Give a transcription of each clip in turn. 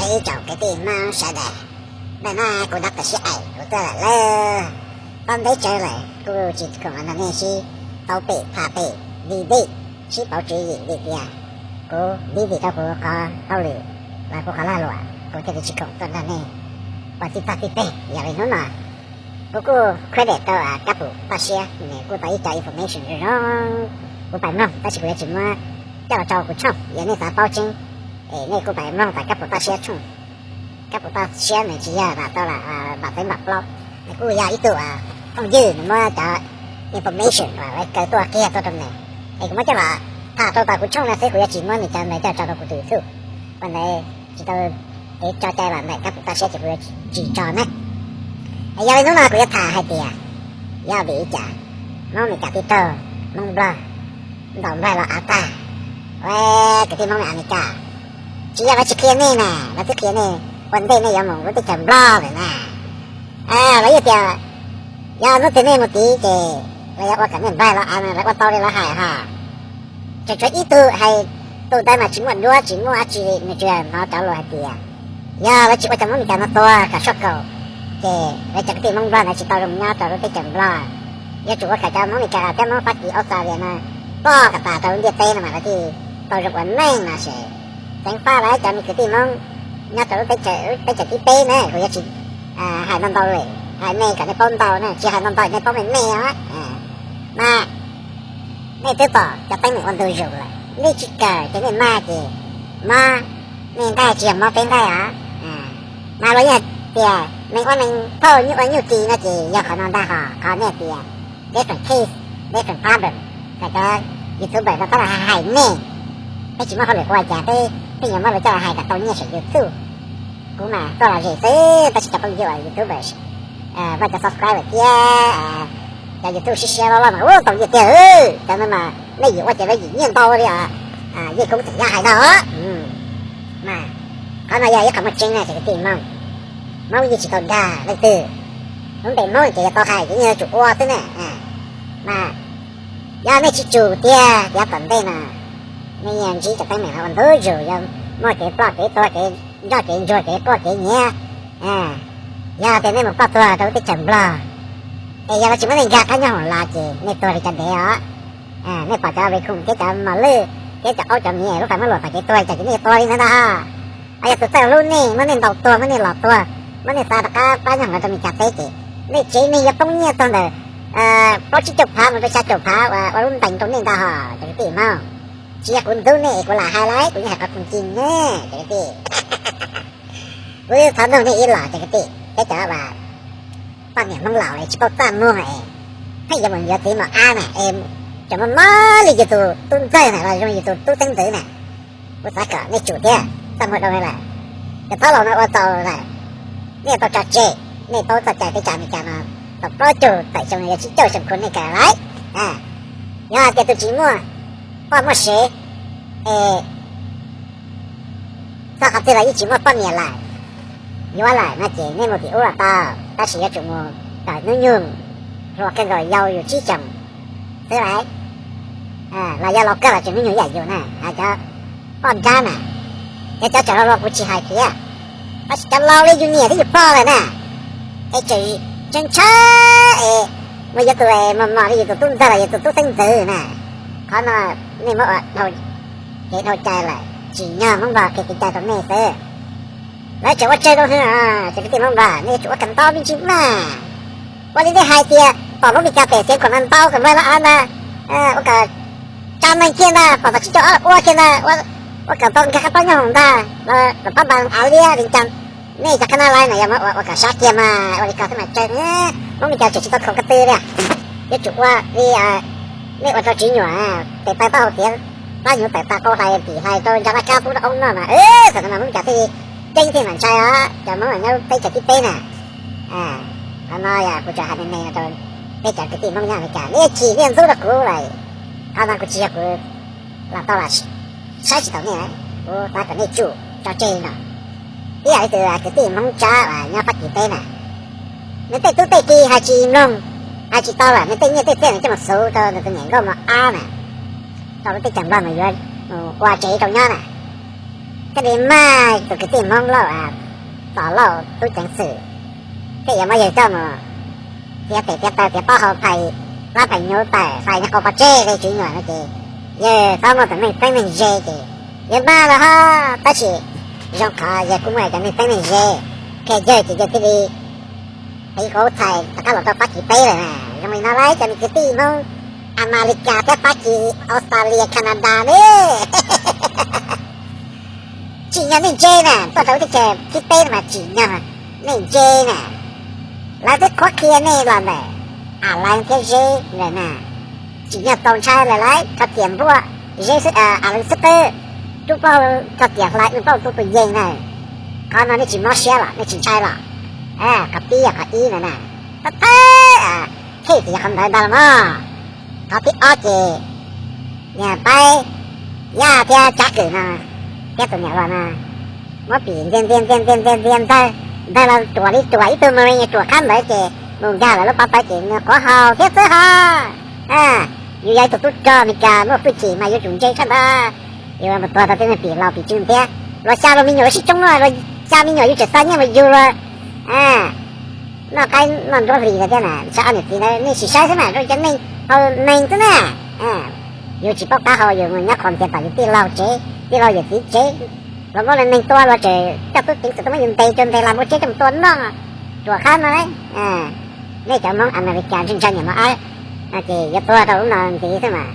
Ib tsoom kwv tij Hmoob sawv daws, ntawm no kuv Doctor Sib Aim kuv tuaj lawm lawm. Tau ntev tsawv lawm kuj tsis khoom los nrog nej sib tau pem tham pem video, sib pauv tswv yim vim tias kuv busy rau kuv qhov hauj lwm los kuv qhov lag luam, kuv thiaj li tsis khoom tuaj nrog nej ua txij txoj txij peg. Yog li hnub no kuv kuj credit rau Kab Pum Toj Siab, nws kuj tau ib co information zoo zoo kuv pais mloog, tab sis kuv yuav tsis muab coj los rau kuv tshooj. Yog nej xav paub tseeb es nej kuj pais mloog tas Kab Pum Toj Siab tshooj. Kab Pum Toj Siab nws tsis yog Vam Tau Lam, Vam Txeev Npam Plaub, nws kuj yog ib tug phooj ywg, nws muab cov information uas lawv kaw tuaj kiag tuaj rau nws, es kuv muab coj los tham rau tom kuv tshooj no xwb, kuv yuav tsis muab nws cov ntawd coj tso rau kuv tus YouTube. Ua ntawd tsis tau kev tso cai los ntawm Kab Pum Toj Siab ces kuv yuav tsis tso na. Yog li hnub no kuv yuav tham hais tias yog vim li cas Hmoob Amelikas tib raug Hmoob Nplog ntaus Nplog los av tag. Ua kwv tij Hmoob Amelikas, tsis yog lawv tsis qhia nej na, lawv twb qhia nej ua ntej nej yuav mus lub teb chaws Nplog lawm na. Lawv yeej tias yog hnub twg nej mus tid ces lawv yuav ua kom nej Nplog los av, lawv ua tau li lawv hais ha. Tseem tshuav ib tug hais, tus ntawd mas tsis muaj duab tsis muaj dab tsi, nws tsuas hnov cov lus hais tias yog lawv tsis ua cov Hmoob Amelikas no tuag kom soj kaum, ces lawv cov kwv tij Hmoob Nplog ntawd tsis tau zoo nyob rau lub teb chaws Nplog. Yuav tsum ua kom cov Hmoob Amelikas thiab Hmoob Fab Kis Australia no ploj kom tas rau lub ntiaj teb no mas lawv thiaj tau zoo ua neej no ces. Ceev faj lawv cov me kwv tij Hmoob nyob rau lub teb chaws, lub teb chaws thib peb na, kuv yuav tsis hais ntau ntau li, hais nej kom nej paub ntau na, tsis hais ntau ntau nej paub me me os. Mas nej twb pom cov teeb meem ua ntu zus lawm, nej tsis kawm ces nej mag ces mob, nej nqaij tsis yog mob peb nqaij os. Mas luag yeej tias neeg ua neeg phauj nyuj ua nyuj kis no ces yog qhov no ntag hos, qhov nej tias different case, different problem, kom cov YouTuber no pab los hais nej, peb tsis muaj hauj lwm ua cas peb pheej yuav muab luag coj los hais kom tau nyiaj saum YouTube. Kuv mas tuaj lom zem xwb, tab sis cov phooj ywg uas YouTuber, muaj cov subscriber thiab cov YouTube siab siab loj loj mas ua tau nyiaj tiag. Cov no mas nej yim ua ces lawv yim nyiaj ntau li os. Yeej koob txawm yaj hais ntag. Mas qhov no yog ib qho muaj tseeb na cov kwv tij Hmoob. Hmoob yeej tsis tau dag leej twg, lub npe Hmoob ces yog tau hais ces yeej yuav tsum ua xwb na. Mas yog nej tsis tsum tiag, yav tom ntej no nej yeej ntsib cov teeb meem no ua ntu zus, yog muaj kev ploj kev tuag, kev nroj kev ntsuag, kev quaj kev nyiav. Yog tias nej mus ploj tuag rau lub teb chaws Nplog, es yog lawv tsis muab nej nkag qab nyob hoom los ces nej tuag li cov dev os. Nej pom cov Ray Coon thiab cov Mos Lwj thiab cov aub cov miv lub fais muab luam tom kev tuag li cas ces nej yuav tuag li ntawd ntag. Yog tus txawj hlub nej, muab nej ntaus tuag, muab nej los tuag, muab nej xa rov qab plab nyob hoom los rau Meskas teb ces nej tsev neeg yuav poob nyiaj txog ntawm plaub tsib caug phav mus rau xya caum phav uas ua lub ntees rau nej ntag hos cov kwv tij Hmoob. Tsis yog kuv ntxub nej es kuv lam hais lauj, kuv yeej hais qhov qhov tseeb ne cov kwv tij. Kuv thov nug nej ib los cov kwv tij thiab cov uas poj niam Hmoob laus es tsis paub txaj muag es pheej yuav mus yuav txiv mos ab na es tseem muaj mob li yus tus tub ntxawg na los zoo yus tus tub xeeb ntxwv na. Kuv xav kom nej tsum thiab, txaj muag rau nej lawm. Cov thaub laus no ua txaus lawm, nej tau tso tseg, nej paub txoj cai teb chaws Amelikas no tau plaub caug tawm xyoo no yuav tsib caug xyoo khu nej kawm lawm. Yog tias tus tsis muaj poj muaj sev es txog qhov twg los yeej tsis muaj poj niam lawm, yuav lawm no ces nej mus tim ub los tau, tab sis yuav tsum mus kom hnub nyoog hluas kawg nkaus yau yus tsib xyoos xwb lawm, los yog laus kawg los tseem hnub nyoog ib yam yus na. Cov poj nrab na, yog cov tseem laus laus kuv tsis hais thiab, tab sis cov laus li yus niam thiab yus pog lawm na, es tseem tseem ntshaw es mus yuav tus mos mos li yus tus tub ntxawg los yus tus tub xeeb ntxwv na. Qhov no nej muab ua dhau kev dhau cai lawm, tsim nyog Hmoob Nplog qhia kev cai rau nej xwb. Lawv tseem ua tsawg rau hwv, cov kwv tij Hmoob Nplog nej yuav tsum ua kawm ntau me ntsis mas. Ua li nej hais tias pom lub Meskas pem Xeev Khuam mas ntaus kom Nplog los av ntag, ua kom tsa neeg kiag ntag, pom tom tsib caug ob los ua kiag ntag, ua kom tau nkag qab plaub nyob hoom ntag, los kom pab npas av liab li cas. Nej cov qhab nab lawv na yog muab ua ua kom sab kiag mas ua li ko xwb mas tsawg. Hmoob Meskas tseem tsis tau khoom ko tw li. Yuav tsum ua li nej ua rau Tswv Nyuam, tes taw taub hau tiav, plab hnyuv tawm tas qau hlais pim hlais rau ntsa laj kab pub rau aub noj mas, thaum no mas Hmoob Meskas thiaj li ceeb thiaj mam ntshai os, cov Hmoob nyob teb chaws thib peb na. Qhov no yog kuv tsuas hais me me rau peb cov kwv tij Hmoob nyob Amelikas, nej chim nej ntxub rau kuv lawm. Qhov no kuv tsis yog kuv los tau los saib tsis taus nej, kuv xav kom nej tsum tso tseg no. Ib yam li tus kwv tij Hmoob Tsab uas nyob Fab Kis teb na, nws tej tub tej ki hais tsis mloog, hais tsis tau lawm, nws tej nyiaj tej txiaj nws coj mus xuv rau nws tus niam nkauj mos ab na, rau lub teb chaws Nplog mus yuav mus ua tsev rau nyob na. Thiaj li mag tus kwv tij Hmoob Lauj, Tom Lauj tub ceev xwm, thiaj yuav muab yawg coj mus tiav tes tiav taw tiav taub hau, phais plab phais nyuv tawm, fais niag qau pov tseg li tswv nyuam no ces yawg txhob muaj tus neeg txeeb neeg ze ces yawg mag los hos, tab sis zoo qhov yawg kuj muaj cov neeg txeeb neeg ze, qhia yawg ces yawg thiaj li qiv quav txhais rov qab los rau Fab Kis teb lawm na. Zoo li no lauj, cov me kwv tij Hmoob Amelikas thiab Fab Kis, Australia, Canada ne, tsim nyog nej ntse na, tuaj rau lub teb chaws thib peb no mas tsim nyog nej ntse na. Lawv twb qhuab qhia nej los ntawm Alain thiab Zeb lawm na, tsim nyog txaus ntshai lawm lauj, rho tiam npuaj Zeb xwb, Alain xwb qwb, rub plaub rho tiam hlais wb plaub tu tus yees na. Qhov no nej tsis mob siab los nej tsis ntshai los? Qhov pib yog qhov ib no na, thawj thawj, thij tias qhov ntawd ntag los mas. Qhov thib ob ces niag Paib Yaj thiab Tsab Kws no thiab tus niam hluas no muab pim ntxias ntxias ntxias ntxias ntxias ntxias ntawg, ntawg los ruam li ruam, ib tug Marine ruam qab ntawd ces mus nkag lawm lub pob tawb ces nws quav haus thiab xwb hos. Yus yog ib tug tub rog Amelikas muaj hwj chim mas yuav tsum ntse tshaj ntawd. Yus mus tuag tau tej neeg pim laus pim tsw thiab, luag xya luag me nyuam sib tsoob no, luag xya me nyuam yus tseem xa nyiaj mus yug luag. Noj qaib noj nruab hlis ntawd thiab na, saib ob niam txiv ntawd nej sim saib xwb mas zoo cov neeg haus neeg xwb na. Yus tsis paub qab hau yus mus nyob qhov ntiav tom yus tij laug tsev, tij laug yawm txiv tsev, luag muab luag neeg tua luag tseem coj tub ceev xwm tuaj muab yus ntes cov ntes las npua tseb coj mus tua noj, ruam qab no. Nej cov Hmoob Amelikas ntshai ntshai niam mos ab, ces yuav tuag rau lub no ntxiv xwb mas.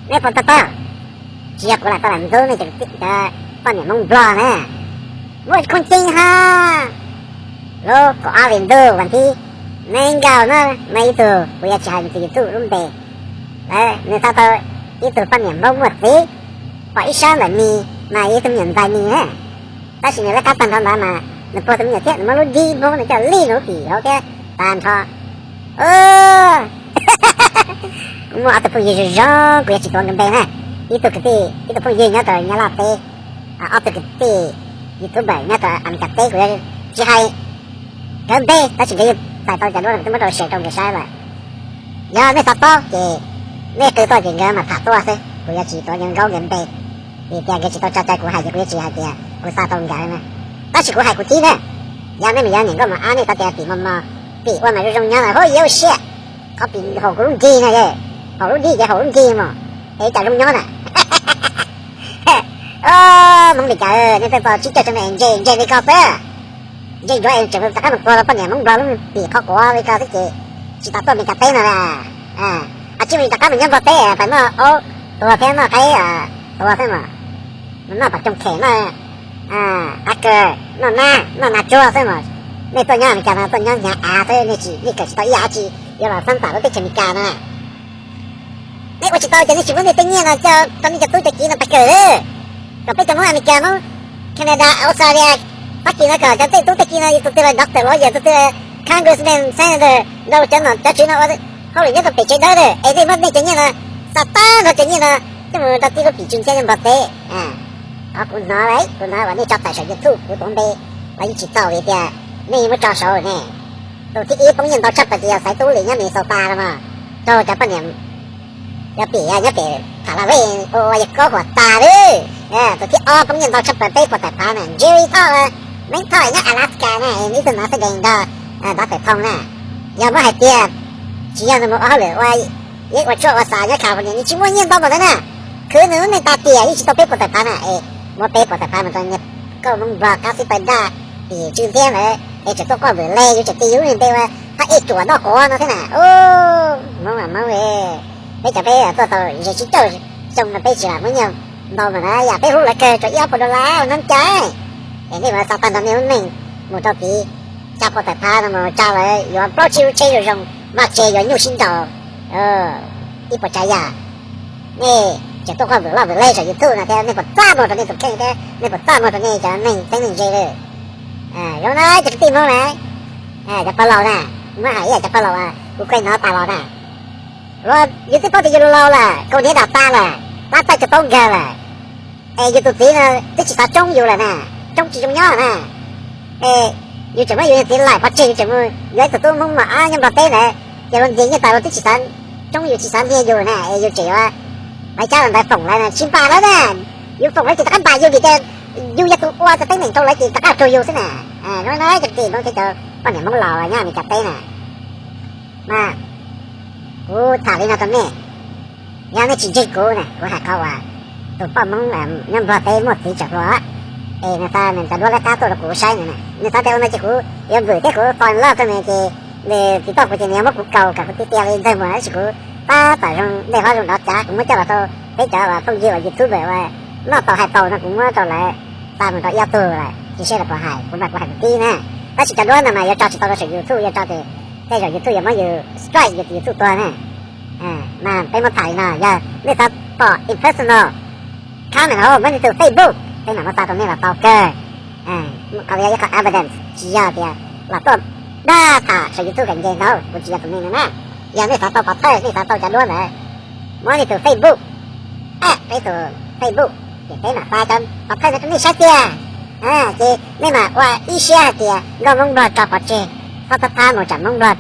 Nej puas tau paub? Tsis yog kuv lam tau lam ntxub nej cov poj niam Hmoob Nplog na. Muaj khooj ceeb hab, lub kaum ob hlis ntuj vas thib nees nkaum na, muaj ib tug, kuv yuav tsis hais nws tus YouTube lub npe, nws tau tau ib tug poj niam Hmoob muaj txiv, pom ib sab ntawm mis mas yog ib tug me nyuam ntxhais mis na. Tab sis nws lawv qab tag nrho ntawd mas nws puag tus me nyuam thiab nws muab lub dib Hmoob nws coj lij nws lub pim hauv thiab tag nrho. Kuv muaj ob tug phooj ywg zoo zoo, kuv yuav tsis tuav nkawd npe na. Ib tug kwv tij, ib tug phooj ywg nyob rau Nyab Laj teb, ob tug kwv tij YouTuber nyob rau Amelikas teb, kuv yuav tsis hais nkawd npe, tab sis nkawd yeej txais tau cov duab kuv twb muab rau share rau nkawd saib lawm. Yog nej xav paub ces nej qw tuaj ces nkawd mam tham tuaj xwb, kuv yuav tsis tuav nkawd nkaub nkawd npe. Vim tias nkawd tsis tau tso cai kuv hais ces kuv yuav tsis hais tias kuv xa tau nkawd na. Tab sis kuv hais kuv tib na, yog nej mus yog niam nkauj mos ab nej xav tias pim mos mos, pim ua mas zoo zoo nyob na, hov yuav ua siab, qhov pim haum kuv lub nkig na, haum lub dig ces haum lub nkig mos, es cas zoo nyob na. Hmoob Meskas, nej tej txo tsib caug xyoo na ntse ntse li ko xwb. Ntse ntsuav es tseem rov qab mus tuag rau poj niam Hmoob Nplog lub pim qhov quav li ko xwb ces tsis tas tuaj Meskas teb no na. Tsis mus rov qab mus nyob Nplog teb pais noj aub tuag thiab noj qaib tuag xwb mas, mus noj pam coog khem, noj qaib kaw, noj nab noj nas tsuag xwb mas. Nej tuaj nyob Meskas no tuaj nyob hnyav av xwb, nej tsis, nej kawm tsis tau ib yam dab tsi yuav los xab tam lub teb chaws Meskas no na. Nej ua tsis tau ces nej tsis muab nej tej nyiaj no coj rau nej cov tub cov kiv no pais kawm, kom peb cov Hmoob Amelikas, Hmoob Canada, Australia, Fab Kis no kom cov tej tub tej kiv no tus twg los doctor, lawyer, tus twg los congressman, senator, nrog cov nom cov tswv no ua hauj lwm nyob rau pem tsev dawb lawm es nej muab nej cov nyiaj no, xa tag nrho cov nyiaj no coj mus rau tib lub pim tsw ntxhiab nyob Nplog teb. Qhov kuv hnov, kuv hnov uas nej tso tawm saum YouTube kuv tuav npe los yeej tsis txaus vim tias nej muab tso saud ne. Tus thib ib poob nyiaj ntau tshaj plaws ces yog Xaiv Tub Lis nyob Minnesota no mas, raug cov poj niam cov pim nyob pem Pha La Vej ua ua yawg kaub huam tas lawm. Tus thib ob poob nyiaj ntau tshaj plaws peb puas tawm phav na, Jerry Thoj, Meeb Thoj nyob Alaska na, ib tug no xwb dees nrog Doctor Thoo na. Yog muab hais tias tsis yog nws mus ua hauj lwm ua, yeej ua tshuaj ua xav nyob California, nws tsis muaj nyiaj ntau npaum ntawd na. Khwv nws lub neej tas tiam yeej tsis tau peb puas tawm phav na es muab peb puas tawm phav mus rau niag kauj Hmoob Nplog qab xib pawg daj tim tsw nthiab ntawd es tseem tuaj quaj vwm leg, yus tseem tis yus lub niag npe ua haj ej ruam noj quav no thiab na. Hmoob mas Hmoob, peb cov peb tuaj tau ze tsib caug xyoo no peb tsis lam muab nyiaj ntau mas na, yam peb hlub lawv kawg rau ib ob puas dollar ua neeb cai. Es nej mas xa tag nrho nej lub neej mus rau tid, xya puas tawm phav no mus tsa lawv yuav plaub tsib lub tsheb zoo zoo, vaj tse yuav nyuj sib nraus ib puas tsav yam. Nej tseem tuaj quaj vwm loj vwm leg saum YouTube no thiab, nej puas txaj muag rau nej tus kheej thiab nej puas txaj muag rau nej cov neeg txeeb neeg ze lawm? Zoo na cov kwv tij Hmoob na, cov pog laus na, muab hais ib yam cov pog laus kuv kuj hnov tas los na. Luag yus twb paub tias yus laus lawm, kaus hniav dam tas lawm, plab txaij tsis paub nkag lawm, es yus tus txiv no twb tsis xav tsoob yus lawm na, tsoob tsis zoo nyob na. Es yus tseem muab yus txiv laim pov tseg, yus tseem mus yuav ib tug tub Hmoob mos ab nyob Nplog teb ntawd, ces luag ntias nyiaj tas luag twb tsis xav tsoob yus tsis xav hnia yus na, es yus tseem yuav lawv cab los ntawd foom lawv na, tsis npam lawv na. Yus foom lawv ces rov qab npam yus vim tias Yus yog tus ua tau teeb meem rau lawv ces rov qab rau yus xwb na. No no cov kwv tij Hmoob thiab cov poj niam Hmoob laus nyob Amelikas teb na, mas kuv tham li no rau nej. Yog nej tsis ntseeg kuv na, kuv hais qhov uas tus poj Hmoob nyob Nplog teb muaj txiv tsawm hluas, es nws xa nws cov duab lawv qab tuaj rau kuv saib na, nws xav tias ua ntawd ces kuv yuav vwm thiab kuv fall in love rau nws ces nws tsis tau kuv ces nws yuav muab kuv kaus kom kuv tiag tiag li ntxawg muag, tab sis kuv tab tom zoo dej hlob zoo dov cav kuv muab coj los rau peb cov uas phooj ywg uas YouTuber uas noj tau hais tau no kuv muab rau lawv xa mus rau ib ob tug lawm, tsis seb lawv puas hais, kuv mas kuv hais mus tib na. Tab sis cov duab no mas yuav tso tsis tau rau saum YouTube, yuav tso ces tej zaum YouTube yuav muab yus strike, yus YouTube tuag na. Mas peb muab tham li no, yog nej xav pom in personal, comment hauv muab nej tus Facebook, peb mam muab xa rau nej los tau kawg. Qhov no yog ib qho evidence, tsis yog tias los tuaj dag tham saum YouTube kom nce ntau, kuv tsis yog tus neeg no na. Yog nej xav tau pov thawj, nej xav tau cov duab ntawd, muab nej tus Facebook, add peb tus Facebook, ces peb mam xa cov pov thawj no rau nej saib tiag. Ces nej mam ua ib siab hais tias nkauj Hmoob Nplog tso pov tseg, txhob thab thab mus tsam Hmoob Nplog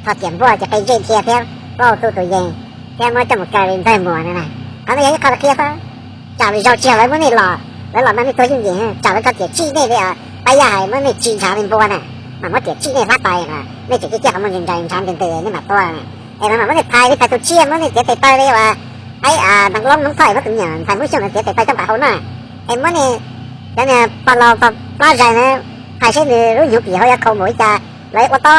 txhos ciam npuaj ces qe ntsej dhia thiab plaub hau txuj tus yees thiab muab coj mus kaw li ntxawg muag no na. Qhov no yog ib qho qhia xwb. Tsam lwm zaus tsis yog lawv muab nej los, lawv los no nej tuag yooj yim, tsam lawv tso tiam tsij nej li pab yaj hais muab nej tsis ntshav li npua na, mas muab tiam tsij nej hlab tais no, nej tseem ciaj ciaj qhov muag ntsais ntshav ntes ntes nej mam tuag na. Es lawv mam muab nej phais li phais tus tsiaj, muab nej txiav tes taw li uas peb Ntoos Loob Hmoob Thoj muab tus me nyuam ntxhais Hmoob Xyooj ntawd txiav tes taw coj nqa hau na. Es muab nej cov niag pog laus pog plab zais na, hais seb nws lub hnyuv pim hauv yuav qau npaum li cas, lawv ua tau.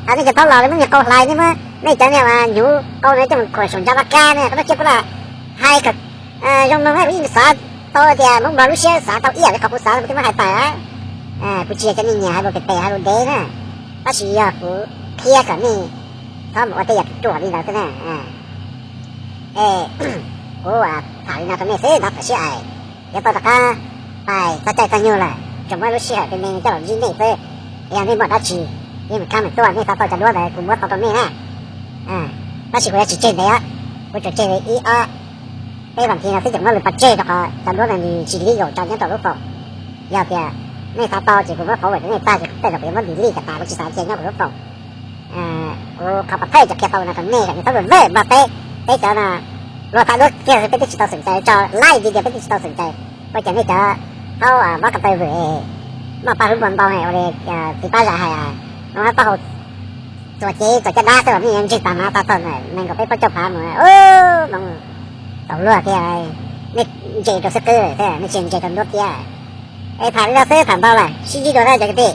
Nej cov thaub laus lawv muab nej qau hlais, nej muab nej cov niag hnyuv qau na coj mus khuam saum ntsa vaj kab na, qhov no tsiaj kuv lam hais kom zoo mloog na, kuv yeej xav tau tias Hmoob Nplog lub siab xav tau ib yam li qhov kuv xav kuv thiaj muab hais tawm. Kuv tsis yog cov niag nyiam hais lus pem pem hais lus dev na, tab sis yog kuv qhia kom nej txhob mus ua tej yam ruam li ntawd xwb na. Es kuv tham li no rau nej xwb, ntov tam sim ais yuav tau rov qab pais txog caij txog nyoog lawm, tsuas muab lub sij hawm me me coj los ntsib nej xwb. Yog nej muaj dab tsi, yeej mus khab mus tuaj, nej xav tau cov duab ntawd kuv muab tau rau nej na. Tab sis kuv yuav tsis tseg ntev, kuv tsuas tseg li ib ob peb vas thiv no xwb ces muab lwm pov tseg rau qhov cov duab ntawd nws tsis legal tso nyob rau lub foom. Yog tias nej xav tau ces kuv muab forward rau nej tag, ces tej zaum kuv yuav muab delete kom tas, kuv tsis xav cia nyob kuv lub foom. Kuv qhov pov thawj ces qhia tau no rau nej kom nej txhob vwm vwm Nplog teb, peb cov no luag thaij duab kiag peb twb tsis tau xeem cai, tso live video peb twb tsis tau xeem cai, ua cas nej cov thaub mob ko taw vwm, noj paj hlub npua ntau ua li txiv pab zam hais, no taub hau txuas cev txuas caj dab xwb los nej yuav ntseg tag hnav tag txog nees nkaum peb plaub caug phav mus, Hmoob txaus luag thiab. Nej ntse rau xib qwb xwb, nej tsis ntse rau nruab tiab. Es tham li no xwb, tham ntau lawm, sib ntsib dua na cov kwv tij.